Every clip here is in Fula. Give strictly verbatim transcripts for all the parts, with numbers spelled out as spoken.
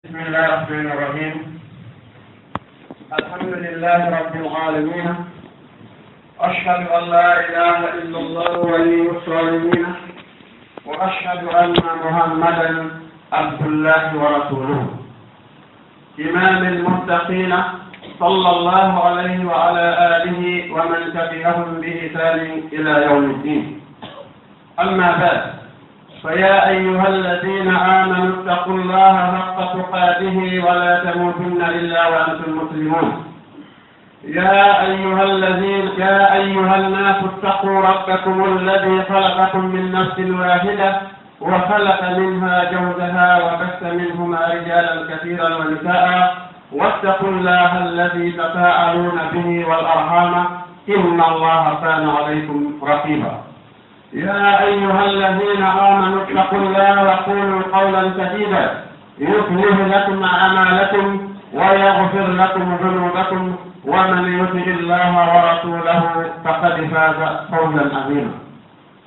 بسم الله الرحمن الرحيم. الحمد لله رب العالمين. أشهد أن لا إله إلا الله ولي الصالحين، وأشهد أن محمدا عبد الله ورسوله، إمام المتقين، صلى الله عليه وعلى آله ومن تبعهم بإحسان إلى يوم الدين. أما بعد، فيا أيها الذين آمنوا اتقوا الله حق تقاته ولا تموتن إلا وأنتم مسلمون. يا أيها الذين، يا أيها الناس اتقوا ربكم الذي خلقكم من نفس واحدة وخلق منها زوجها وبث منهما رجالا كثيرا ونساء واتقوا الله الذي تساءلون به والأرحام إن الله كان عليكم رقيبا. يا أيها الذين آمنوا اتقوا الله وقولوا قولا سديدا يصلح لكم أعمالكم ويغفر لكم ذنوبكم ومن يطع الله ورسوله فقد فاز فوزا عظيما.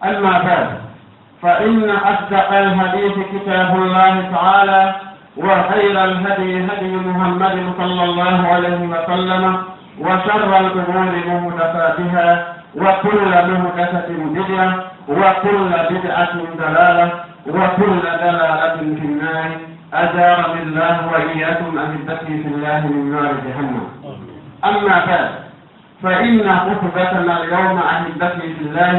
أما بعد، فإن أصدق الحديث كتاب الله تعالى، وخير الهدي هدي محمد صلى الله عليه وسلم، وشر الأمور محدثاتها، وكل محدثة بدعة، وكل بدعة ضلالة، وكل ضلالة في النار. أجارني الله وإياكم أحبتي في الله من نار جهنم. أما بعد، فإن خطبتنا اليوم أحبتي في الله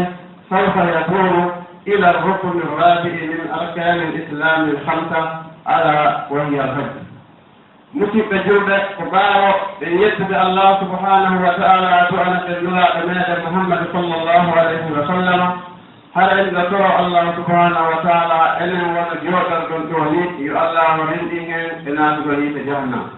سوف يدور إلى الركن الرابع من أركان الإسلام الخمسة، ألا وهي الحج. Musidɓe julɓe, ko ɓaawo ɓe yettude Allah subhanahu wa ta'ala, du'ana ɓe Nulaaɗo meɗen Muhammad sallallahu alayhi wa sallam, hara en ɗo toro Allah subhanahu wa ta'ala, enen wona jooɗorɗon ɗo ni, yo Allah renɗin en e naatugol yiite jahannama.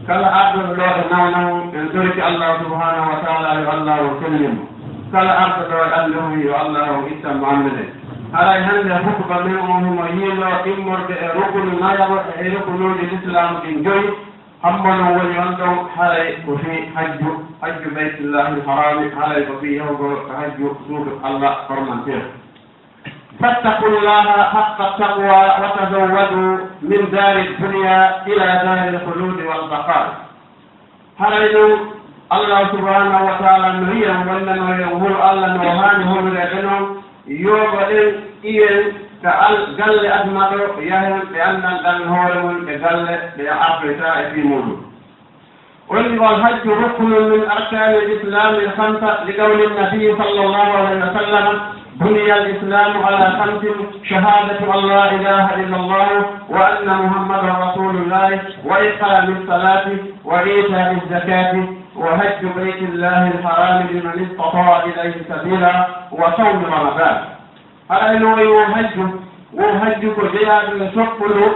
Kala arɗo ɗo e nawnawu, en torike Allah subhanahu wa ta'ala, yo Allah on sellin mo. Kala arɗo ɗo e annduhu, yo Allah on ittan mo anndude. Haray hannde hutuba men on himo yiiloo immorde e rukunu nayaɓo e rukunuuji Lislaamu ɗin joyi. Hambo non woni on ɗon, haray ko fii hajju, hajju Baytullahil Harami, haray ko fii yahugol ka hajju suudu Allah hormanteeru. فاتقوا الله حق التقوى وتزودوا من دار الدنيا إلى دار الخلود والبقاء. Haray non, Allah subhanahu wa ta'ala no yi'an wonnano en hulu Allah no haani hulureede non, yo waɗen iyen ka al-, galle aduna ɗo, yahen ɓe anndan ɗan hoore mun e galle ɓe artoyta e fii muɗum. On والحج ركن من أركان الإسلام الخمسة، لقول النبي صلى الله عليه وسلم: بني الإسلام على خمس، شهادة أن لا إله إلا الله وأن محمدا رسول الله وإقام الصلاة وإيتاء الزكاة وحج بيت الله الحرام لمن استطاع إليه سبيلا وصوم رمضان. Haray no wayi woo hajju, woo hajju ko jeyaaɗo e soɓɓundu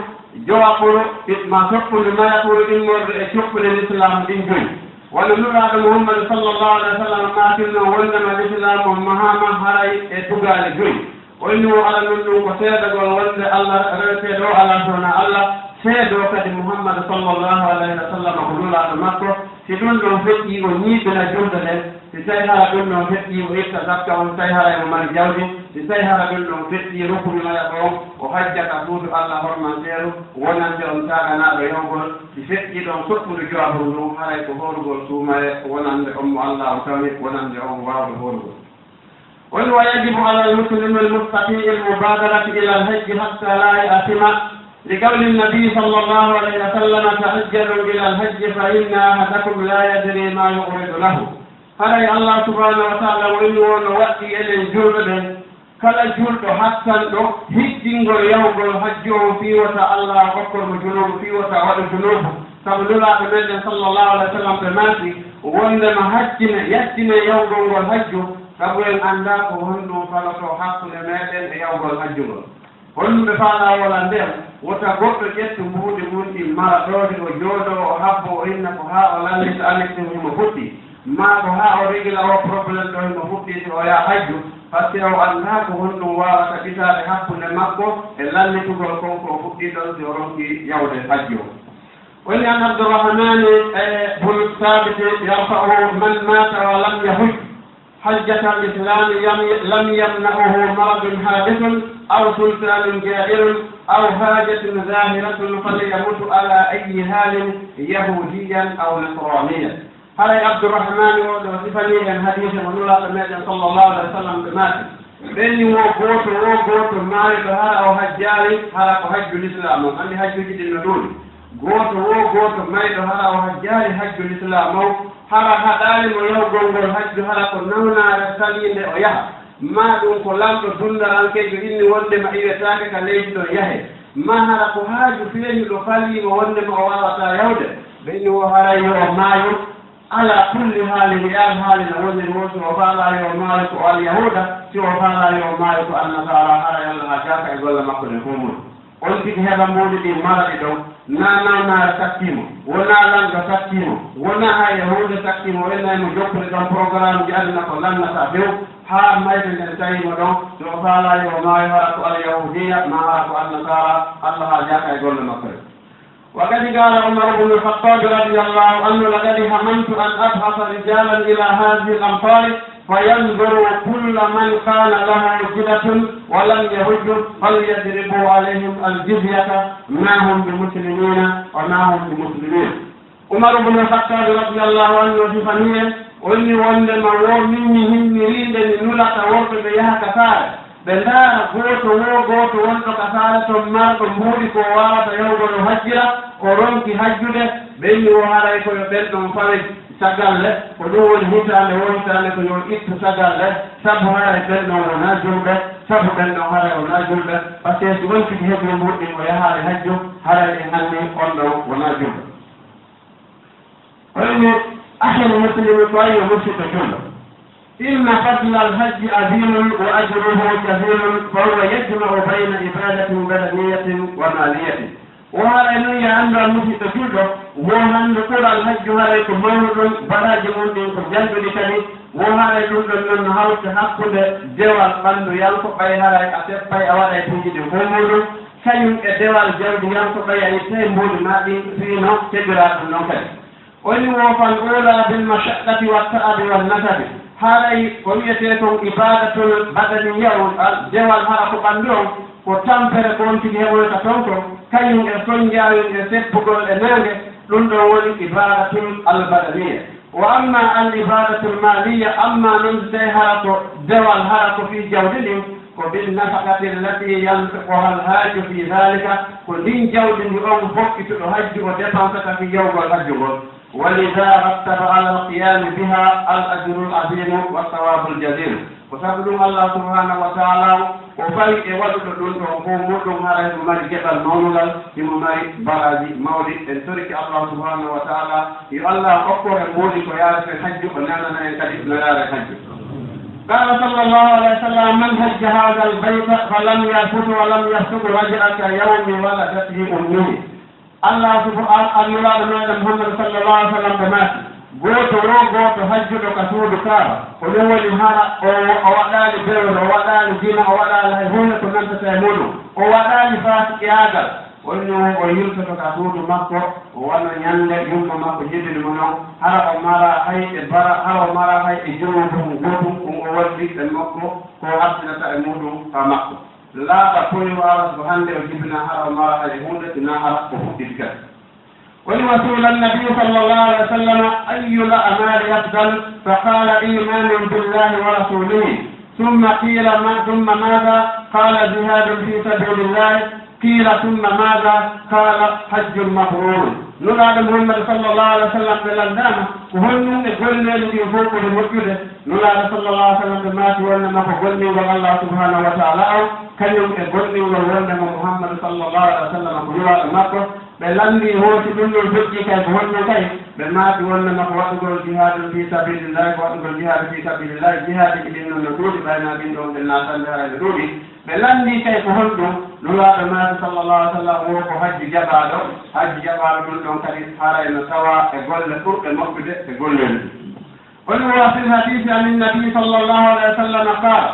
jowaɓuru, ma soɓɓundu nayaɓuru immorde e coɓɓule Lislaamu ɗin joyi. Wano Nulaaɗo Muhammadu sallallahu alayhi wa sallam maatirno wondema Lislaamu on mahaama haray e tugaale joyi. O inni woo alanol ɗum ko seedagol wonde Allah reweteeɗo o alaa so wonaa Allah, seedoo kadi Muhammadu sallallahu alayhi wa sallam ko Nulaaɗo makko. Si ɗum ɗon feƴƴii, o ñiiɓina julde nden. Si tawi hara ɗum ɗon feƴƴii, o itta zakka on, si tawi hara emo mari jawdi. Si tawi hara ɗum ɗon feƴƴii, rukunu nayaɓo on, o hajja ka suudu Allah hormanteeru, wonande on taaganaaɗo yahugol. Si feƴƴii ɗon soɓɓundu jowaɓuru ndun, haray ko hoorugol suumaye wonande on mo Allah on tawni, wonande on waawɗo hoorugol. قل: ويجب على المسلم المستطيع المبادرة إلى الحج حتى لا يأثم، لقول النبي صلى الله عليه وسلم: تعجلوا إلى الحج فإن أحدكم لا يدري ما يعرض له. Haray Allah subhanahu wa ta'ala o inni woo no waɗɗii enen julɓe ɓen, kala julɗo hattanɗo hijjingol yahugol hajju on fii wota Allah okkor mo junuubu, fii wota waɗu junuubu. Sabu Nulaaɗo meɗen sallallahu alayhi wa sallam ɓe maaki wondema hajjine, yajjine yahugol ngol hajju, sabu en anndaa ko honɗum falotoo hakkunde meɗen e yahugol hajju ngol. Honɗum ɓe faalaa wala nder, wota goɗɗo ƴettu mbuuɗi mun ɗin mara ɗoodi, o jooɗoo, o habboo, o inna ko haa o lallita anet ɗum himo fuɗɗii, maa ko haa o regila oo problème ɗoo himo fuɗɗii si o yaha hajju, par ce que o anndaa ko honɗum waawata ɓitaade hakkunde makko e lallitugol kon ko o fuɗɗii ɗon si o ronkii yahude hajju on. Woni an Abdurrahmani, eh, bun Sabiti yarfa'uhu: من مات ولم يحج حجة الإسلام يم-، لم يمنعه مرض حادث أو سلطان جائر أو حاجة ظاهرة فليمت على أي حال يهوديا أو نصرانيا. Haray Abdurrahmani o ɗo sifanii en hadiise mo Nulaaɗo meɗen sallallahu alaihi wasallam ɓe maaki. Ɓenni wo gooto, wo gooto maayɗo hara o hajjaali, hara ko hajju lislaam on. Anndi hajjuuji ɗin no ɗuuɗi. Gooto wo gooto mayɗo hara o hajjaali hajju lislaam on, hara haɗaali mo yahugol ngol hajju, hara ko nawnaare saliinde o yaha. Maa ɗum ko lamɗo dunndarankeejo inni wonndema iwetaake ka leydi ɗon yahee. Maa hara ko haaju feeñuɗo falii mo wonndema o waawataa yahude. Ɓenni wo haray yo o maayo. Ala kulli haali, e an haali no woniri wo, si o faalaa yo maaru ko alyahuuda, si o faalaa yo maaru ko annasaara, hara Alla haa jaaka e golle makko ɗen fow mun. On tigi heɓa mbuuɗi ɗin mara ɗi ɗon, naa nawnaare sakkii mo, wonaa lanɗo sakkii mo, wonaa hay yahuude sakkii mo, wonaa mo jokkude ɗon programme ji aduna ko lannata few, haa mayde nden tawi mo ɗon, si o faalaa yo maaru hara ko alyahuudiya, maa hara ko annasaara, Alla haa jaaka e golle makko ɗen. وقد قال عمر بن الخطاب رضي الله عنه: لقد هممت أن أبعث رجالا إلى هذه الأمصار فينظروا كل من كان له جدة ولم يحج فليضربوا عليهم الجزية ما هم بمسلمين وما هم بمسلمين. Umar ibn Khattab radiyallahu anhu o sifanii en, o inni wonndema wo min mi himmirii nde mi nulata worɓe ɓe yaha ka saare. Ɓe ndaara gooto wo gooto wonɗo ka saare ton marɗo mbuuɗi ko o waawata yahugol o hajjira, o ronki hajjude, ɓe inni wo haray ko yo ɓen ɗon fawe sagalle, ko ɗum woni hitaande wo hitaande ko yo ittu sagalle, sabu haray ɓen ɗon wonaa julɓe, sabu ɓen ɗon haray wonaa julɓe, parce que si on tigi heɓi mbuuɗi o yahaali hajju, haray en anndi on ɗon wonaa julɗo. O inni, أخي المسلم, ko an yo musiɗɗo julɗo. إن فضل الحج عظيم وأجره جزيل، فهو يجمع بين عبادة بدنية ومالية. Wo haray non yo a anndu, an musiɗɗo julɗo, wo hannde ɓural hajju haray ko mawnuɗum, baraaji mun ɗin ko janɗuɗi kadi, wo haray ɗum ɗon non no hawti hakkunde dewal ɓanndu yanko, ɓay haray a seppay a waɗay piiji ɗin fow muɗum, kañum e dewal jawdi yanko ɓay a ittay mbuuɗi maa ɗin fii no keɓiraa ɗum non kadi. O inni wo فالأولى بالمشقة والتعب والنسب. Haray ko wi'etee kon ibadatul badaniya on, al-, dewal hara ko ɓanndu on, ko tampere ko on tigi heɓoyta ton kon, kañum e sonjaayol e seppugol e naange, ɗum ɗon woni ibadatul al-badaniya. وأما العبادة المالية, amma non si tawi hara ko dewal hara ko fii jawdi ndin, ko بالنفقة التي ينفقها الحاج في ذلك, ko ndin jawdi ndi on fokkituɗo hajju o dépensata fii yahugol hajju ngol. ولذا رتب على القيام بها الأجر العظيم والثواب الجزيل. Ko sabu ɗum Allah subhanahu wa ta'ala o fawi e waɗuɗo ɗum ɗon fow muɗum haray himo mari geɓal mawnungal, himo mari baraaji mawɗi. En torike Allah subhanahu wa ta'ala yo Allah okko en mbuuɗi ko yaareten hajju, o nanana en kadi no yaaren hajju. قال صلى الله عليه وسلم: من حج هذا البيت فلم يرفث ولم يفسق رجع كيوم ولدته أمه. Allah subu-, an-, Nulaaɗo meɗen Muhammad sallallahu alaihi wasallam ɓe maaki, gooto wo gooto hajjuɗo ka suudu Kaaba, ko ɗum woni hara o, o waɗaali bewre, o waɗaali jina, o waɗaali hay huunde ko nantata e muɗum, o waɗaali faasiqiyaagal, woni o, o yiltoto ka suudu makko, wano ñande yumma makko jibini mo non, hara o mara hay e bara, hara o mara hay e junngo gootum, ɗum o waddi e makko, ko artinata e muɗum ka makko. Laaɓa poy waara ko hannde o jibinaa hara o mara hay huunde, sinaa hara ko fuɗɗiti kadi. Woni وسئل النبي صلى الله عليه وسلم: أي الأعمال أفضل؟ فقال: إيمان بالله ورسوله. ثم قيل: ما، ثم ماذا؟ قال: جهاد في سبيل الله. قيل: ثم ماذا؟ قال: حج مبرور. Nulaaɗo Muhammad sallallahu alaihi wasallam ɓe lanndaama ko honɗum e golleeli ɗin fow ɓuri moƴƴude. Nulaaɗo sallallahu alaihi wasallam ɓe maaki wonndema ko gomɗingol Allah subhanahu wa ta'ala on, kañum e gomɗingol wonndema Muhammad sallallahu alaihi wasallam ko nulaaɗo makko. Ɓe lanndii hooti ɗum ɗon feƴƴi kay ko honɗum kay? Ɓe maaki wonndema ko waɗugol jihaadu fi sabilillahi, ko waɗugol jihaadu fi sabilillahi. Jihaaduuji ɗin non no ɗuuɗi, ɓay na ɗin ɗon ɓe naatande haray no ɗuuɗi. Ɓe lanndii kay ko honɗum? Nulaaɗo maaki sallallahu alaihi wasallam wo ko hajju jaɓaaɗo. Hajju jaɓaaɗo ɗum ɗon kadi haray no tawaa e golle ɓurɗe moƴƴude e golleeli. Woni وفي الحديث عن النبي صلى الله عليه وسلم قال: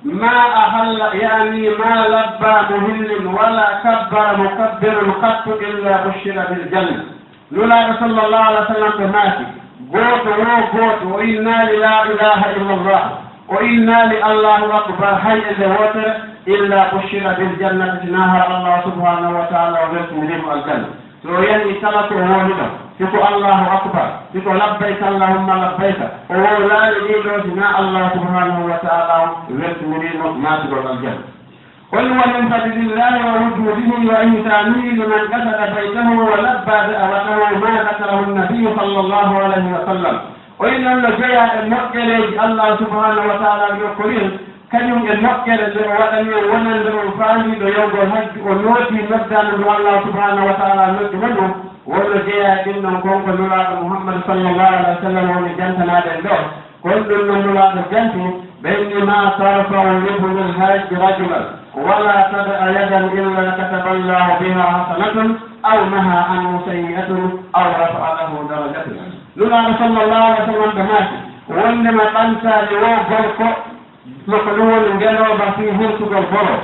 ما أهل، يعني ما لبى مهل ولا كبر مكبر قط إلا بشر بالجنة. Nulaaɗo sallallahu alaihi wasallam ɓe maaki, gooto wo gooto o inni la ilaha illallah, O innaali Allahu Akbar hay e nde wootere, illa bushira bil jannati, si naa hara Allah subhanahu wa ta'ala o weltiniri mo aljanna. So o yanii kala ko o wowli ɗon, si ko Allahu Akbar, si ko labbayka Allahumma labbayka, o wowlaali ɗii ɗoo, si naa Allah subhanahu wa ta'ala on weltiniri mo naatugol aljanna. قل ومن فضل الله ووجوده وإحسانه لمن قصد بيته ولبى دعوته ما ذكره النبي صلى الله عليه وسلم. O innan no jeyaa e moƴƴereeji Allah subhanahu wa ta'ala ɗi okkori en, kañum e moƴƴere nde o waɗani en wonande on faandiiɗo yahugol hajju, o nooti noddaandu ndu Allah subhanahu wa ta'ala noddi mo ndu, wonno jeyaa e ɗin ɗon kon ko Nulaaɗo Muhammad sallallahu alaihi wa sallam woni jantanaade en ɗoo. Ko ɗum noon Nulaaɗo janti, ɓe inni, ما ترفع لابن الحاج رجلا ولا تضع يدا إلا كتب الله بها حسنة أو محا عنه سيئة أو رفع له درجة. Nulaaɗo sallallahu alaihi wa sallam ɓe maaki, wondema ɓantaali woo gorko, no ko ɗum woni ngelooba fii hirtugol boro.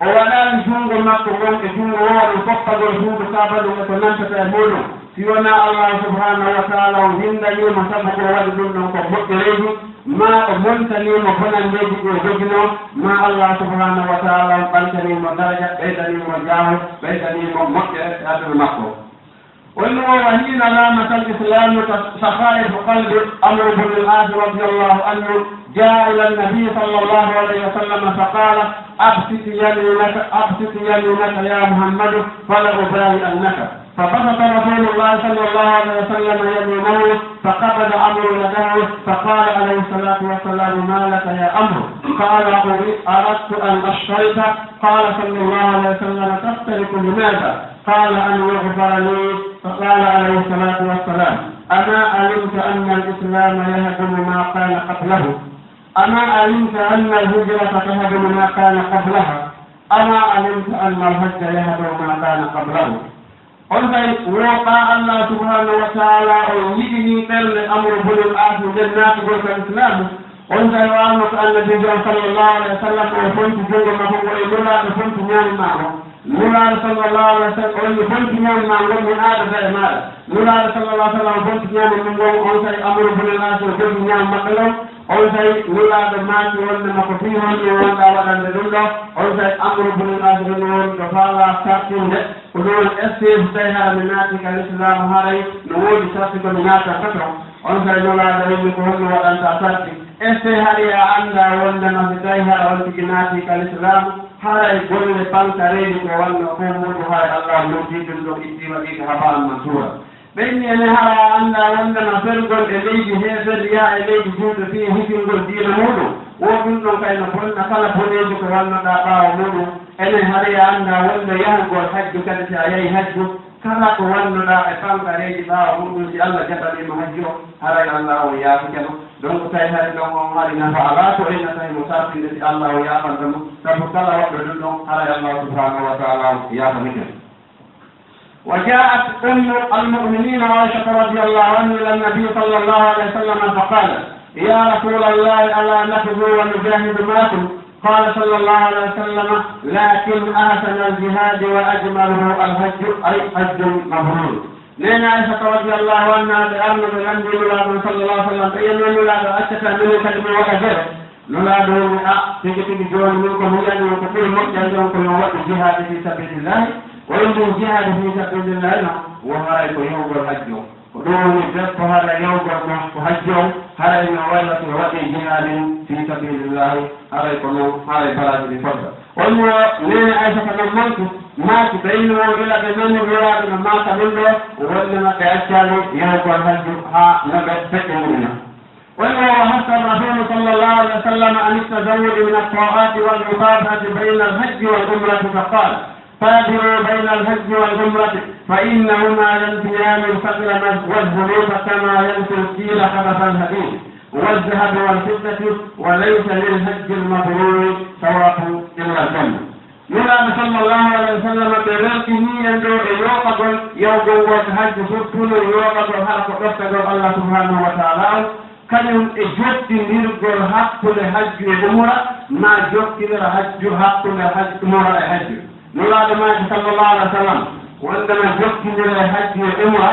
O waɗaali junngo makko ngon e junngo woo ɗum foppagol huunde saabadum e ko nantata e muuɗum, si wonaa Allah subhanahu wa ta'ala on hindanii mo sabu ko o waɗi ɗum ɗon ko moƴƴereeji, maa o montanii mo bonandeeji ɗi o joginoo, maa Allah subhanahu wa ta'ala on ɓantanii mo daraja, ɓeydanii mo jaahu, ɓeydanii mo moƴƴere e aduna makko. Wonno o وحين لامس الإسلام سخائف قلب عمرو بن العاص رضي الله عنه جاء إلى النبي صلى الله عليه وسلم فقال: أبسط يمينك، أبسط يمينك يا محمد فلأبايعنك. فبسط رسول الله صلى الله عليه وسلم يمينه فقبض عمرو يده فقال عليه الصلاة والسلام: ما لك يا عمرو؟ قال: أري-، أردت أن أشترط. قال صلى الله عليه وسلم: تشترط لماذا؟ قال: أن يغفر لي. فقال عليه الصلاة والسلام: أما علمت أن الإسلام يهدم ما كان قبله؟ أما علمت أن الهجرة تهدم ما كان قبلها؟ أما علمت أن الحج يهدم ما كان قبله؟ Onsay woo ɓaa Allah subhanahu wa ta'ala on yiɗini ɓernde Amru bunul Aasi nden naatugol ka Islaamu. Onsay o arno ka Annabiijo on sallallahu alaihi wa sallam, o fonti junngo makko ngo e Nulaaɗo fonti ñaamo makko. Nulaaɗo sallallahu alaihi wa sallam o inni, "Fonti ñaamo maa ngon, mi aadata e maaɗa." Nulaaɗo sallallahu alaihi wa sallam fonti ñaamo mum ngon, onsay Amru bunul Aasi o jogi ñaamo maɓɓe ngon. Onsay Nulaaɗo maaki wonde makko fii honɗum wonɗaa waɗande ɗum ɗoo. Onsay Amru bunul Aasi woni won to faalaa sartinde. Ko ɗum woni, est-ce que so tawii hara mi naati ka Lislaamu, haray no woodi sarti ko mi naatanta ton? Onsay Nulaaɗo inni, ko honno waɗantaa sarti? Est-ce que hari a anndaa wondema so tawii hara on tigi naati ka Lislaamu, haray golle pankareeji ko wonnoo fow muuɗum, haray Allaahu noddi ɗum ɗon, ittii waɗii ka habaaran mansuura? Ɓe inni, ene hara a anndaa wondema fergol e leydi heeferyaa e leydi juulɓe fii hifingol diina muuɗum? Wo ɗum ɗon kay no bonna kala boneeji ko wannoɗaa ɓaawo muuɗum. Ene hari a anndaa wonde yahugol hajju kadi, si a yahii hajju, kala ko wannoɗaa e pankareeji ɓaawo muuɗum, si Allah jaɓanii mo hajju on, haray Allah on yaafike mo. Donc, tawi hari ɗon on hari nafa alaa, ko ina tawi mo sartinde si Allah o yaafanta mo, sabu kala waɗɗo ɗum ɗon, haray Allah subhanahu wa ta'ala on yaafanike mo. وجاءت أم المؤمنين عائشة رضي الله عنها إلى النبي صلى الله عليه وسلم فقالت: يا رسول الله، ألا نغزو ونجاهد معكم؟ قال صلى الله عليه وسلم: لكن أحسن الجهاد وأجمله الحج، أي حج مبرور. Neene Aysata radiyallahu anha ɓe arno ɓe lanndii Nulaaɗo sallallahu alaihi wa sallam, ɓe inni Nulaaɗo, accataa minen kadi min waɗa gere? Nulaaɗo woni, a, tigi tigi jooni min ko mi yiɗani on ko ɓuri moƴƴande on ko yo on waɗu jihaadi fii sabilillahi. O inni jihaadi fii sabilillahi no, wo haray ko yahugol hajju on. Ko ɗum woni debbo hara yahugol makko hajju on, haray no wayla so waɗii jihaadin fii sabilillahi, haray ko noon, haray baraaji ɗi fodda. Wonno neene Aysata non mantu, maaki ɓe inni on ila ɓe nani Nulaaɗo no maaka ɗum ɗoo, wonde maɓɓe accaali yahugol hajju haa no ɓe feƴƴindirina. وحث الرسول صلى الله عليه وسلم عن التزود من الطاعات والمتابعة بين الحج والعمرة فقال: تابعوا بين الحج والعمرة فإنهما ينفيان الفقر والذنوب كما ينفي الكيل خبث الحديد والذهب والفضة وليس للحج المبرور ثواب إلا الجنة. Nulaaɗo sallallahu alaihi wa sallam ɓe weltinii en ɗoo e yooɓagol yahugol ngol ka hajju, surtout non yooɓagol hara ko ɗoftagol Allah subhanahu wa ta'ala on, kañum e jottindirgol hakkunde hajju e umra, maa jottindira hajju hakkunde haj-, umra e hajju. Nulaaɗo maaki sallallahu alaihi wa sallam wondema jottindira hajju e umra,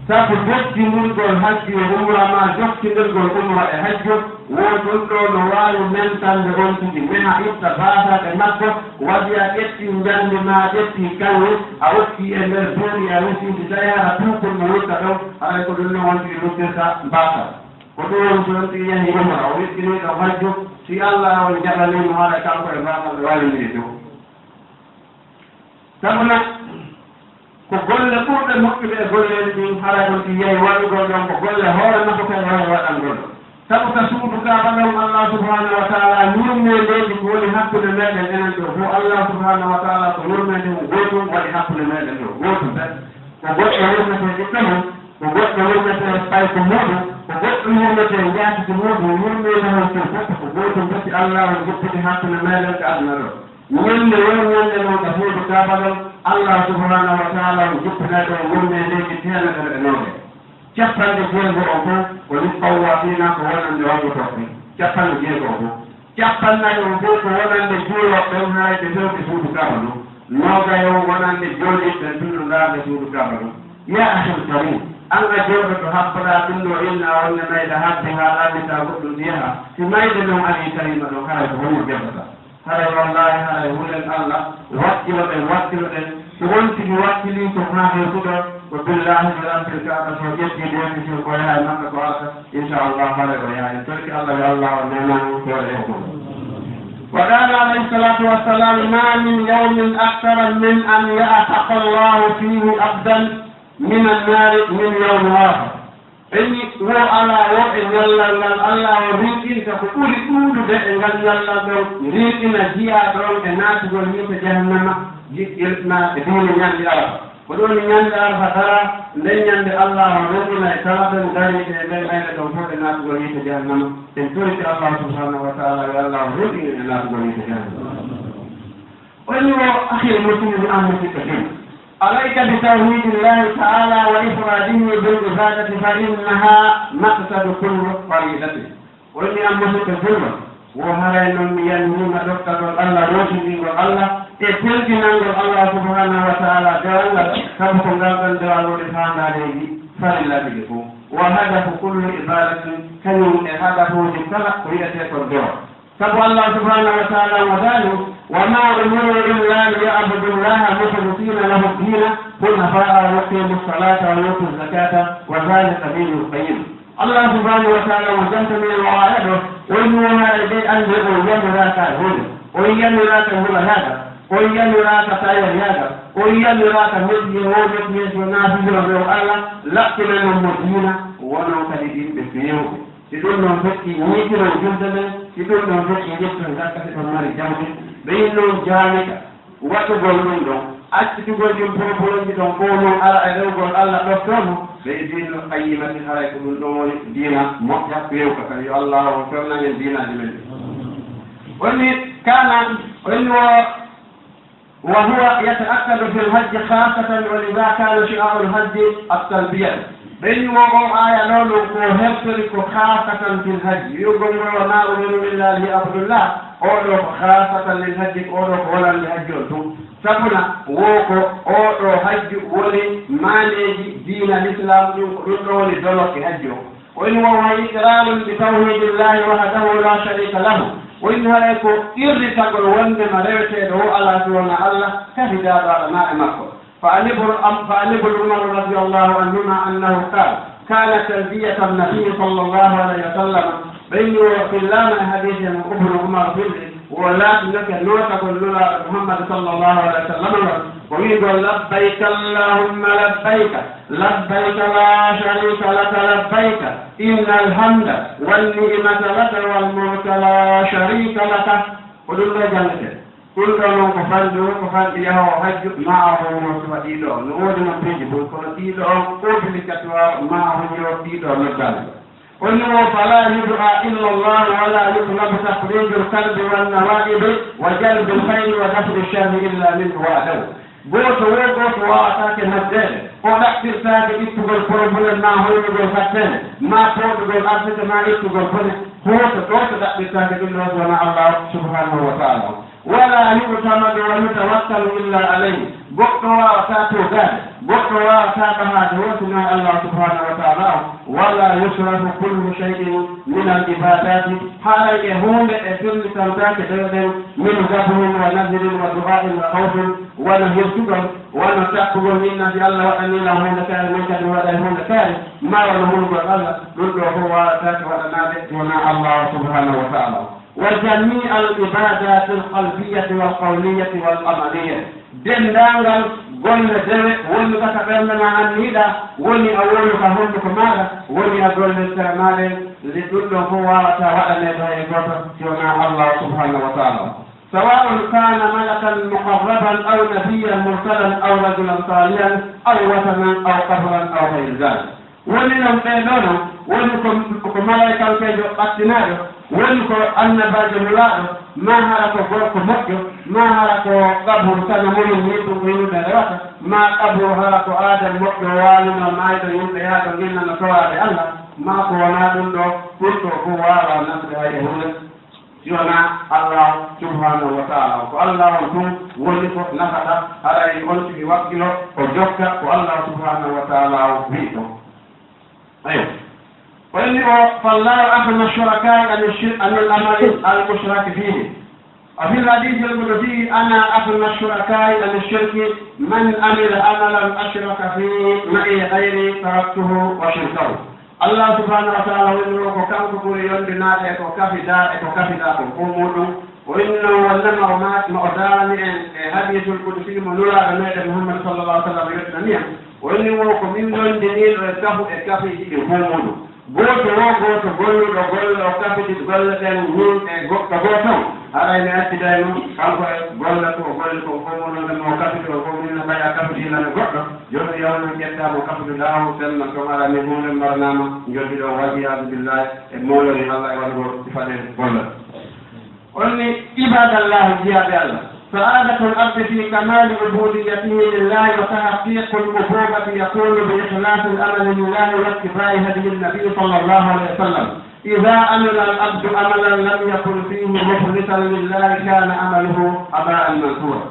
Sabu jokkindirgol hajju e umra, maa jokkindirgol umra e hajju, wo ɗum ɗo no waawi mentande on tigi, meha itta baasal e makko, waɗi a ƴetti njamndi maa ƴetti kaŋŋe, a okki e nder duuɗi, a wisiidi, tawi hara tuukun no wurta ɗon, haray ko ɗum ɗon on tigi luttirta baasal. Ko ɗum woni so on tigi yahi umra, o wettini ɗon hajju, si Allah on jaɓanii mo, haray kanko e baasal ɓe waawindiri dow. Sabu na ko golle ɓurɗe moƴƴude e golleeji ɗin, haray on tigi yahi waɗugol ɗon ko golle hoore makko kadi waɗi waɗangol. Sabu ka suudu Kaaba ɗon, Allah subhanahu wa ta'ala, yurmeendeeji ko woni hakkunde meɗen enen ɗo fof, Allah subhanahu wa ta'ala ko yurmeende mum gootum waɗi hakkunde meɗen ɗo, gootum tan. Ko goɗɗo yurmetee ɓiɓɓe mum, ko goɗɗo yurmetee payko muuɗum, ko goɗɗo yurmetee njaatigi muuɗum, yurmeende mum fof ko gootum, pati Allah on jippiti hakkunde meɗen ka aduna ɗo. Ñande won ñande non ka suudu Kaaba ɗon, Allah subhanahu wa ta'ala on jippinay ɗon yurmeendeeji teemedere e noogay. Capanɗe jeego on fof ko lit tawaafiina, ko wonande waɗɗo toɓɓe. Capanɗe jeego on fof. Capanɗe nayi on fof ko wonande juulooɓe ɓen, haray ɓe fewti suudu Kaaba ɗum. Noogay on wonande jooɗiiɓe ɓen tullu ndaarde suudu Kaaba ɗum. Yaa akhil karim, an a jooɗoto habboɗaa ɗum ɗo inna wonde mayɗa habbi haa ɗaanitaa goɗɗum ɗi yaha. Si mayde non arii tawiima ɗon, haray ko honno jaɓata? Haray wallaahi, haray hulen Allah, wakkiloɗen, wakkiloɗen. So on tigi wakkilii ko haa hewtuɗo, ko billaahi bi rabbil Kaaba, so ƴetti doki, so ko yaha e makka ko arata, inchallah, haray o yaha. En torki Allah, yo Allah on neeman on feere e hoto. وقال عليه الصلاة والسلام: ما من يوم أكثر من أن يعتق الله فيه عبدا من النار من يوم عرفة. Ɓe wi, wo alaa wo e ñallal ngal Allah o rinɗinta ko ɓuri ɗuuɗude e ngal ñallal ɗon, rinɗina jiyaaɗo on e naatugol yiite jahannama, jiɗɗirɗina e diine ñande Arafa. Ko ɗum woni ñande Arafa dara, nden ñande Allah o rinɗina e kala ɓen dariiɓe e nden ayɓe ɗon fof e naatugol yiite jahannama. En torike Allah subhanahu wa ta'ala yo Allah o rinɗin en e naatugol yiite jahannama. O wi wo, akhil muslim, an musidɗo julɗo, عليك بتوحيد الله تعالى وإفراده بالعبادة فإنها مقصد كل فريضة. O wi an musidɗo julɗo, wo haray non mi yannima ɗoftagol Allah, rootindingol Allah, e pelɗinangol Allah subhanahu wa ta'ala dewal ngal, sabu ko ngal ɗon dewal woni faandaaleeji farillaaji ɗi fof. وهدف كل عبادة, kañum e hadafuuji kala ko wi'etee kon dewal. Sabu Allah subhanahu wa ta'ala mo daali: وما أمروا إلا ليعبدوا الله مخلصين له الدين حنفاء ويقيموا الصلاة ويؤتوا الزكاة وذلك دين القيم. Allah subhanahu wa ta'ala mo jantani en o aaya ɗo, o wi mo haray ɓe annde o yamiraaka e huunde, o yamiraaka njula yaaga, o yamiraaka tayar yaaga, o yamiraaka mettiye o mettiye so naafijiro ɗo Allah, laɓɓinannon mo diina, wonon kadi yimɓe feewɓe. Si ɗum ɗon feƴƴi, ñiiɓiron julde nden. Si ɗum ɗon feƴƴi, ƴetton zakka si ɗon mari jawdi. Ɓe yin noon jaanika waɗugol ɗum ɗon, accitugol ɗin porobolonji ɗon fof noon, ara e rewgol Allah ɗoftoo mo. Ɓe diinul qayyimati, haray ko ɗum ɗon woni diina moƴƴa, feewka kan. Yo Allah on fewnan en diinaaji men ɗi. Woni kana, woni wo وهو يتأكد في الحج خاصة، ولذا كان شعار الحج التلبية. Ɓe wi wo on aaya ɗo non ko hertori ko خاصة في الحج. Wi'ugol ngol وما أمروا إلا ليعبدوا الله. O ɗo ko خاصة للحج, ko o ɗo ko wonande hajji on tun. Sabuna wo ko o ɗo hajju woni maaneeji diina Lislaam ɗum, ko ɗum ɗo woni dolokke hajji on. O wi wo وإقرار بتوحيد الله وحده لا شريك له. O wi haray ko qirritagol wondema reweteeɗo wo alaa si wonaa Allah, kafidaaɗo alaa e makko. فعن ابن، أم، فعن ابن عمر رضي الله عنهما أنه قال: كانت تلبية النبي صلى الله عليه وسلم. Ɓe wi wo fillaama e hadiise mo Ibnu Umar filli, wo laatinoke nootagol Nulaaɗo Muhammad sallallahu alayhi wa sallam ngol, ko wi'ugol: لبيك اللهم لبيك، لبيك لا شريك لك لبيك، إن الحمد والنعمة لك والملك لا شريك لك. Ko ɗum ɗo janngete. Ɗum ɗo noon ko fanɗi, ko fanɗi yahoowo hajju, maa o hoono suwa ɗiɗo on. No woodi noon piiji buy, kono ɗiɗo on obligatoire, maa o hojjo ɗiɗo noddaani. O wi wo: فلا يدعى إلا الله ولا يطلب تفريج الكرب والنوائب وجلب الخير ودفع الشر إلا منه وحده. Gooto wo gooto waawataake noddeede, o ɗaɓɓirtaake ittugol problème maa hoynugol fatteende, maa pooɗugol arsike maa ittugol bone. Gooto gooto ɗaɓɓirtaake ɗum ɗo so wonaa Allah subhanahu wa ta'ala. ولا يعتمد ويتوكل إلا عليه. Goɗɗo waawataa toogaade, Goɗɗo waawataa ɓahaade wontinaa Allah subhanahu wa ta'ala on. Wala yusrafu kullu shay'in min al ibadati, haray e huunde e fellitantaake dewe ɗen, min zabhin wa nadhirin wa du'a'in wa khawfin, wano hirtugol, wano takkugol, min nabi Allah waɗanii lan huunde kaari, min kadi mi waɗay huunde kaari, maa wano hulugol Allah, ɗun ɗoo fow waawataake waɗanaade si wonaa Allah subhanahu wa ta'ala. Wa jami'al ibadatil qalbiyyati wal qawliyyati wal amaliyya. Denndaangal golle dewe wonɗe ka ɓernde maa anniyiɗaa, woni a wowluka hunnduko maaɗa, woni a gollirta e maaɗa, nde ɗun ɗon fow waawataa waɗaneede hay gooto si wonaa Allah subhanahu wa ta'ala. Sawa'un kana malakan muqarraban aw nabiyyan mursalan aw rajulan salihan aw wasanan aw qabran aw ghayri dhalik. Woni non ɓee ɗoo non, woni ko, ko malaykankeejo ɓattinaaɗo, woni ko annabaajo nulaaɗo, maa hara ko gorko moƴƴo, maa hara ko qaburu sanamumin ni ɗun yimɓe rewata, maa qaburu hara ko aada moƴƴo waanunoo maayɗo yimɓe yaha ɗon innana toraade Allah, maa ko wonaa ɗun ɗoo, ɗun ɗoo fow waawaa nafude hay e huunde. Si wonaa Allah subhanahu wa ta'ala. Ko Allah on tun woni ko nafata, haray on tigi wakkilo, o jokka ko Allah subhanahu wa ta'ala on wi'i kon. Ayo. O inni o, فالله أغنى الشركاء عن الشرك، عن العمل المشرك فيه. وفي الحديث القدسي، أنا أغنى الشركاء عن الشرك، من عمل عملا أشرك فيه معي غيري تركته وشركه. Allah subhanahu wa ta'ala woni o ko kanko ɓuri yondinaade e ko kafidaa e ko kafidaa kon fow muuɗum. O inni non wonnama o ma, ma o daalani en e hadiisul qudsi mo Nulaaɗo meɗen Muhammad sallallahu alaihi wa sallam yottinani en. O inni wo ko min yondiniiɗo e kafu e kafiiji ɗin fow muuɗum. Gooto wo gooto golluɗo golle o kafidi golle ɗen min e goɗɗo gooto on, haray mi accitay mo kanko e golle ko o golli kon fow muuɗum, nde mo kafidi on fow min no ɓay a kafidi lan e goɗɗo. Jooni yawno ƴettaa mo kafuduɗaa on, senna ton ara ni huunde maranaama, njoddiɗon, wal iyaazu billaahi, e moolori Allah e waɗugol sifaɗen golle. O inni, عباد الله, jiyaaɓe Allah, سعادة العبد في كمال عبوديته لله وتحقيق الأبوة يكون بإخلاص العمل لله واتباع هدي النبي صلى الله عليه وسلم. إذا عمل العبد عملا لم يكن فيه مخلصا لله كان عمله هباء منثورا.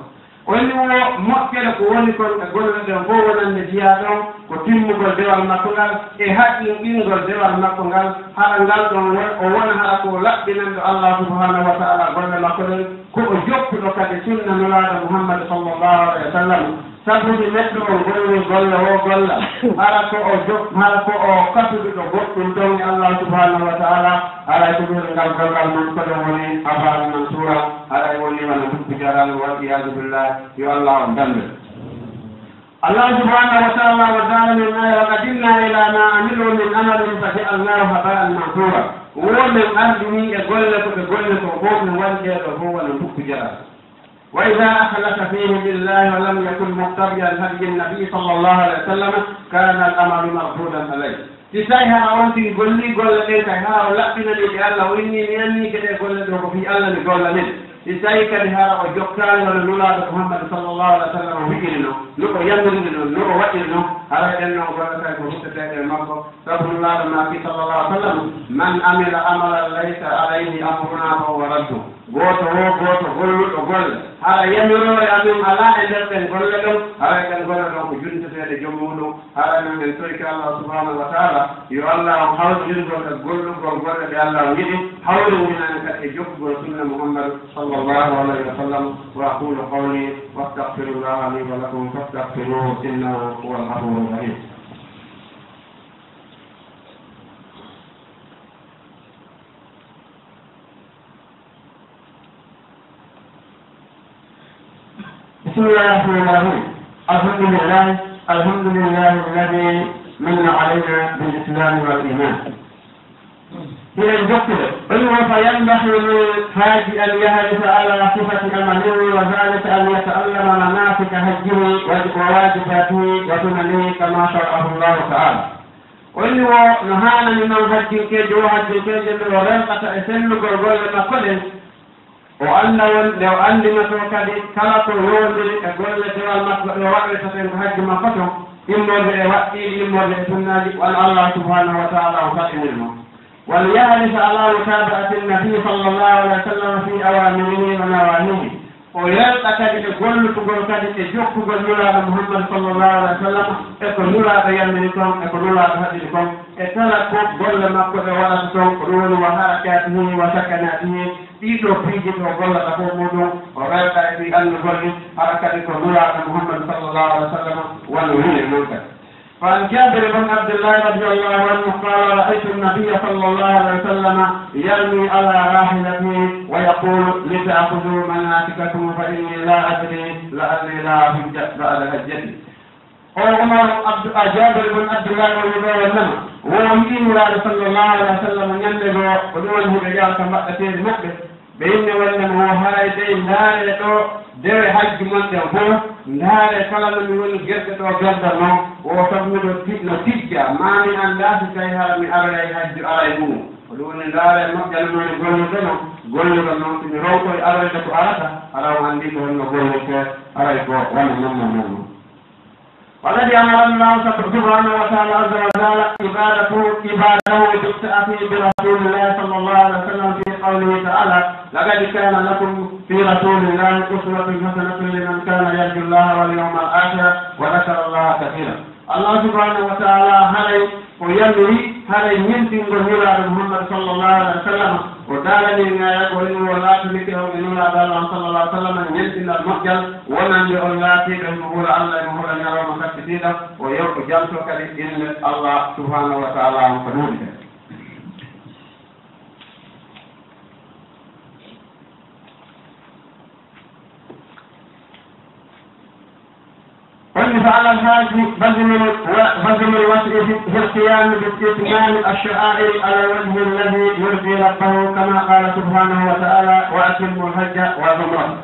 O inni wo moƴƴere ko woni kon e golle ɗen fow wonande jiyaaɗo on, ko timmugol dewal makko ngal e haqqinɗingol dewal makko ngal, hara ngal ɗon won, o wona hara ko laɓɓinanɗo Allah subhanahu wa ta'ala golle makko ɗen, ko o jokkuɗo kadi sunna Nulaaɗo Muhammad sallallahu alaihi wa sallam. Sabu si neɗɗo on golli golle wo golla, hara ko o jok-, hara ko o kasuduɗo goɗɗum ɗon e Allah subhanahu wa ta'ala, haray ko ɗum ngal gollal mun ko ɗon woni haba'an mansuura, haray woni wano ndukku jaraango, wal iyaazu billah, yo Allah on danndu. Allah subhanahu wa ta'ala o daalani en aaya, وقدمنا إلى ما عملوا من عمل فجعلناه هباء منثورا. Wo men ardini e golle ko ɓe golli kon fow, men waɗi ɗee ɗoo fow wano ndukku jaraango. وإذا أخلص فيه لله ولم يكن متبعا هدي النبي صلى الله عليه وسلم كان العمل مردودا عليه. Si tawi hara on tigi gollii golle ɗen kay, hara o laɓɓinanii ɗe Allah, o inni mi annii ke ɗee golle ɗoo ko fii Allah mi golla ɗen. Si tawi kadi hara o jokkaali wano Nulaaɗo Muhammad sallallahu alaihi wa sallam wi'iri non, no o yamirini non, no o waɗiri non, haray ɗen non golle kay ko rutteteeɗe e makko. Sabu Nulaaɗo maaki sallallahu alaihi wa sallam, من عمل عملا ليس عليه أمرنا فهو رد. Gooto wo gooto golluɗo golle, hara yamiroore amen alaa e nder ɗen golle ɗon, haray ɗen golle ɗon ko junteteeɗe joom muuɗum. Haray non en torike Allah subhanahu wa ta'ala, yo Allah on hawjinngol e gollugol golle ɗe Allah on yiɗi, hawrindina en kadi e jokkugol sunna Muhammad sallallahu alaihi wa sallam. وأقول قولي وأستغفر الله لي ولكم فاستغفروه إنه هو الغفور الرحيم. بسم الله الرحمن الرحيم. الحمد لله، الحمد لله الذي من علينا بالإسلام والإيمان. Hiɗen jokkude. O wi'i, فينبغي للحاج أن يحرص على صحة عمله، وذلك أن يتعلم مناسك حجه وواجباته وسننه كما شرعه الله تعالى. O wi'i wo no haanani non hajjinkeejo wo hajjinkeejo nde o rentata e sellugol golle makko ɗen, o annda won nde o anndinotoo kadi kala ko yowondiri e golle dewal makko ɗe o waɗirta ɗen ko hajji makko ton, immorde e waɗɗiiɗi, immorde e sunnaaji, wano Allah subhanahu wa ta'ala on faɗɗiniri mo. وليحرص على متابعة النبي صلى الله عليه وسلم في أوامره ونواهيه. O yarɗa kadi e gollitugol kadi e jokkugol Nulaaɗo Muhammad sallallahu alaihi wasallam, e ko Nulaaɗo yamiri kon, e ko Nulaaɗo haɗiri kon, e kala ko golle makko ɗe waɗata ton, ko ɗum woni wa harakatihi wa sakanatihi, ɗii ɗoo piiji ɗo gollata fof muɗum, o rewta e ɗii anndugol ɗi, hara kadi ko Nulaaɗo Muhammad sallallahu alaihi wasallam wano wiiri non kadi. فعن جابر بن عبد الله رضي الله عنه قال: رأيت النبي صلى الله عليه وسلم يرمي على راحلته ويقول: لتأخذوا مناسككم فإني لا أدري لعلي لا أحج بعد حجتي. O Umar Abdu, a Jabir bin Abdullah o wiɗo wonnama, wo yiɗi Nulaaɗo sallallahu alaihi wasallam ñande goo, ko ɗum woni hiɓe yaha ka mbaɗɗa teeri maɓɓe. Ɓe inni wonde mo haray dey ndaare ɗo dewe hajju mon ɗen fof, ndaare kala no mi woni gerɗe ɗo gerdal noon, o tan miɗo ti-, no tijja, maa mi anndaa si tawi hara mi aroyay hajju aray ɗum. Ko ɗum woni ndaare moƴƴal mon gollirde noon, gollirde noon, si mi ronkoy aroyde ko arata, hara o anndi ko honno gollirte, aray ko wano noon, noon, noon. والذي أمر الله سب-، سبحانه وتعالى عز وجل عبادته، عباده بالتأسي برسول الله صلى الله عليه وسلم في قوله تعالى: لقد كان لكم في رسول الله أسوة حسنة لمن كان يرجو الله واليوم الآخر وذكر الله كثيرا. Allah subhanahu wa ta'ala haray o yamiri haray ñentingol Nulaaɗo Muhammad sallallahu alaihi wasallam. O daalani en aya ko woni o laatanike on e Nulaaɗo Allah sallallahu alaihi wasallam ñentinal moƴƴal wonande on laatiiɗo himo hula Allah, himo hula ñalawma sakkitiiɗo, o yew-, o janto kadi innde Allah subhanahu wa ta'ala on ko ɗuuɗi kadi. Woni فعلى الحاج بذل و-، بذل الوسع في، في القيام بإتمام الشعائر على الوجه الذي يرضي ربه، كما قال سبحانه وتعالى: وأتموا الحج والعمرة.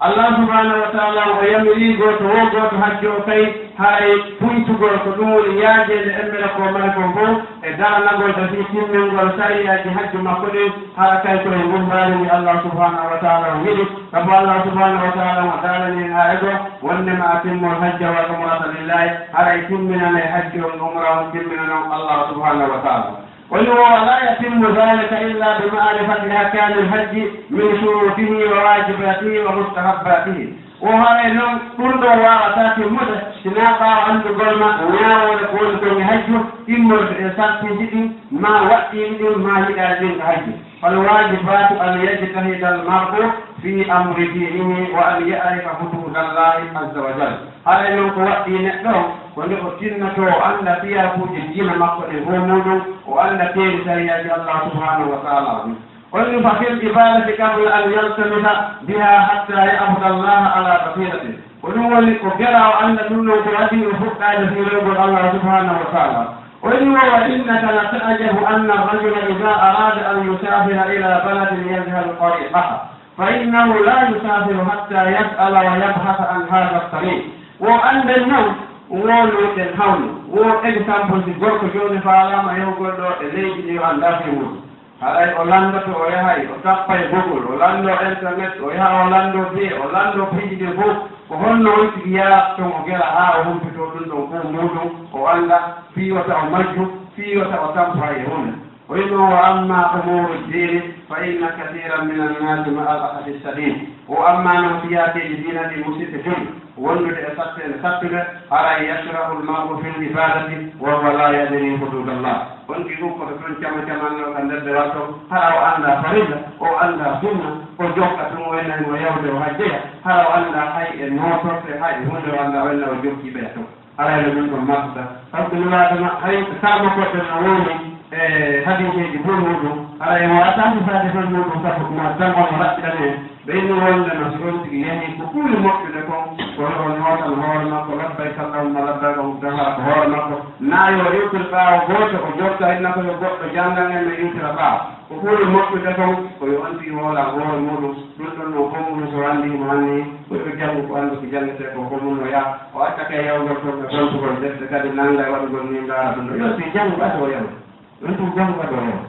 Allah subhanahu wa ta'ala o yamiri gooto wo gooto hajjo o kay haray puñtugol ko ɗum woni yaajeede emmere ko mari kon fof e daranagol kadi timmingol sariyaaji hajju makko ɗin, hara kay ko e ngumbaari ndi Allah subhanahu wa ta'ala o yiɗi. Sabu Allah subhanahu wa ta'ala o daalani en haa e goo, wonde: "Ma atimmul hajja wal umrata lillahi", haray timminanee hajju on, umra on, timminanon Allah subhanahu wa ta'ala. O wi'i: "Wa la yatimmu dhalika illa bi ma'rifati ahkamil hajji min shurutihi wa wajibatihi wa mustahabbatihi." O haray non ɗum ɗon waawataa timmude, sinaa ɓaawo anndugol ma ñaawoore ko woni kon e hajju, immorde e sartiiji ɗin, maa waɗɗiiɗi ɗin, maa yiɗaaɗi ɗin ka hajju. Fal waajibatu an yajtahida al mar'u fi amri diinihi wa an ya'rifa huduuda Allahi azza wa jalla. Haray non ko waɗɗii neɗɗo on, ko nde o tinnotoo o annda fiyaakuuji diina makko ɗin fow muuɗum, o annda teeri sariyaaji Allah subhanahu wa ta'ala on. O wi'i: "Fa fil ibadati qabla an yaltamisa biha hatta ya'buda Allaha ala basiratin." Ko ɗum woni ko gera o annda ɗum ɗon ko adii o fuɗɗaade fii rewgol Allah subhanahu wa ta'ala. O wi'i: "Wa innaka la ta'jabu anna ar-rajula idha arada an yusafira ila baladin yajhalu tariqaha, fa innahu la yusafiru hatta yas'ala wa yabhasa an hadha at-tariq." O annden non, o wonooɗen hawno. Wo exemple, si gorko jooni faalaama yahugol ɗo e leydi ndi o anndaa fii muuɗum. Haray o lanndoto, o yahay, o tappay Google, o lanndoo internet, o yaha o lanndoo biye, o lanndoo piiji ɗin fow. Ko honno on tigi yaha ton o gera haa o humpitoo ɗum ɗon fow muuɗum, o annda fii wota o majju, fii wota o tampo hay e huunde. O wi'i non: "Wa amma umuru diini fa inna kathiran min annaasi ma'a al-asaf ash-shadid." O amma non fiyaakeeji diina ɗi, musiɓɓe julɓe, wondude e satteende sattude, haray yashra'u al-mar'u fil ibadati wa huwa la yadri hududallah. On tigi fow ko to ton cama camanno ka nder dewal ton, hara o anndaa farilla, o anndaa sunna, o jokka tun, o enna himo yawde o hajjoya, hara o anndaa hay e nootorte, hay e huunde o anndaa, o enna o jokki ɓeya ton. Haray no ɗum ɗon martuda. Par ce que Nulaaɗo ma, hay saama goɗɗo no woni e hadiiseeji bun muuɗum, haray mo wattaani faade ton muuɗum, sabu ma tan on raɓɓiɗani en. Ɓe inni wonde no si on tigi yahii ko ɓuri moƴƴude kon, ko yo o nootan hoore makko, labbayka Allahumma labbayka, o uddata ko hoore makko. Naa yo o iwtir ɓaawo gooto, o jokka inna ko yo goɗɗo janngan en, mi iwtira ɓaawo. Ko ɓuri moƴƴude kon, ko yo on tigi hoolan hoore muuɗum. Ɗum ɗon ɗo fow muuɗum so anndi mo anni, ko yo janngu ko anndu ko janngetee ko, ko mum no yaha. O acca kay yawgol ton e bontugol defte kadi nannga e waɗugol ni ndaara ɗum ɗo. Yo si janngu ɓato o yawa. Ɗum ɗum janngu ɓato o yawa.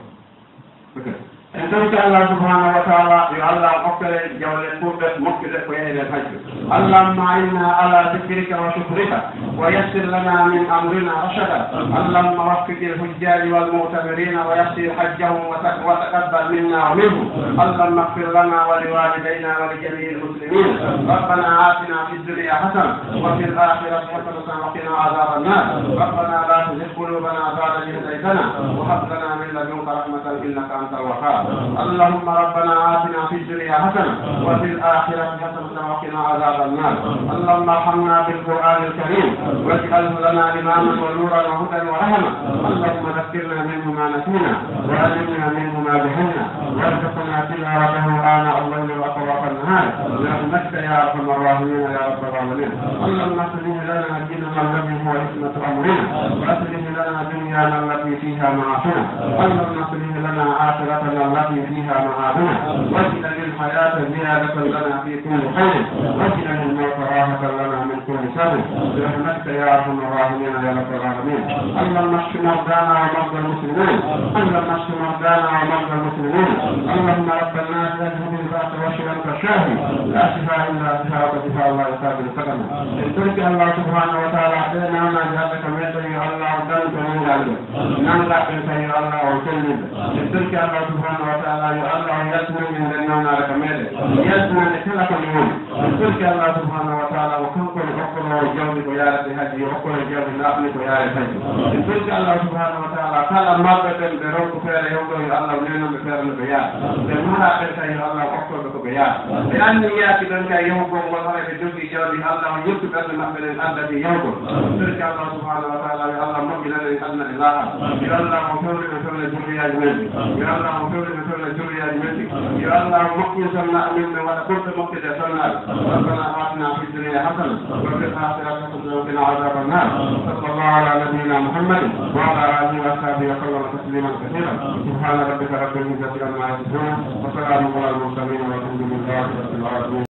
Ok. En torike Allah subhanahu wa ta'ala, yo Allah okkere jawle kurɗe, moƴƴuɗe ko yahiren hajju. اللهم أعنا على ذكرك وشكرك، ويسر لنا من أمرنا رشدا. اللهم وفق الحجاج والمعتمرين ويسر حجهم وت-، وتقبل منا ومنهم. اللهم اغفر لنا ولوالدينا ولجميع المسلمين. ربنا آتنا في الدنيا حسنة وفي الآخرة حسنة وقنا عذاب النار. ربنا لا تزغ قلوبنا بعد إذ هديتنا وهب لنا من لدنك رحمة إنك أنت الوهاب. اللهم ربنا آتنا في الدنيا حسنة وفي الآخرة حسنة وقنا عذاب النار. اللهم ارحمنا بالقرآن الكريم واجعله لنا إماما ونورا وهدى ورحمة. اللهم ذكرنا منه ما نسينا وعلمنا منه ما جهلنا وارزقنا تلاوته آناء الليل وأطراف النهار برحمتك يا أرحم الراحمين يا رب العالمين. اللهم أصلح لنا ديننا الذي هو عصمة أمرنا، وأصلح لنا دنيانا التي فيها معاشنا، اللهم أصلح لنا آخرتنا التي فيها معادنا، واجعل الحياة زيادة لنا في كل خير، واجعل الموت راحة لنا من كل شر، برحمتك يا أرحم الراحمين يا رب العالمين. اللهم اشف مرضانا ومرضى المسلمين، اللهم اشف مرضانا ومرضى المسلمين، اللهم رب الناس أذهب البأس واشف أنت الشافي، لا شفاء إلا شفاءك شفاء لا يغادر سقما. En torike Allah subhanahu wa ta'ala, ɗee nawnaaje Allah ka meɗen, yo Allah o danto nanngaaɓe. Nanngaaɓe ɓen tawi yo Allah o sellin ɓe. En torike Allah subhanahu wa ta'ala, yo Allah o yaltinan en nden nawnaare ka meɗen. Yaltinan en kala ko en woni. En torike Allah subhanahu wa ta'ala, o kanko woni okkoroowo jawdi ko yaarete hajji, yo okkore jawdi laaɓni ko yaarete hajji. En torike Allah subhanahu wa ta'ala, kala marɓe ɓen ɓe ronku feere yahugol, yo Allah o neenan ɓe feere no ɓe yaara. Ɓe maraa ɓen tawi yo Allah o okkorɓe ko ɓe yaara. Ɓe anniyaaki ɓen kay yahugol ngol, haray ɓe jogii jawdi, Allah o yettu ɓernde maɓɓe nden addani yahugol. Torike Allah subhanahu wa ta'ala, yo Allah moƴƴinan en aduna e laakhira. Yo Allah o fewnu en fewna zurriyaaji men ɗi. Yo Allah o fewnu en fewna zurriyaaji men ɗi. Yo Allah o moƴƴin sonnaaɓe men ɓen, waɗa ɓurɓe moƴƴude e sonnaaɓe. ربنا آتنا في الدنيا حسنة وفي الآخرة حسنة وقنا عذاب النار. وصلى الله على نبينا محمد وعلى آله وأصحابه وسلم تسليما كثيرا. سبحان ربك رب العزة عما يصفون وسلام على المرسلين والحمد لله رب العالمين.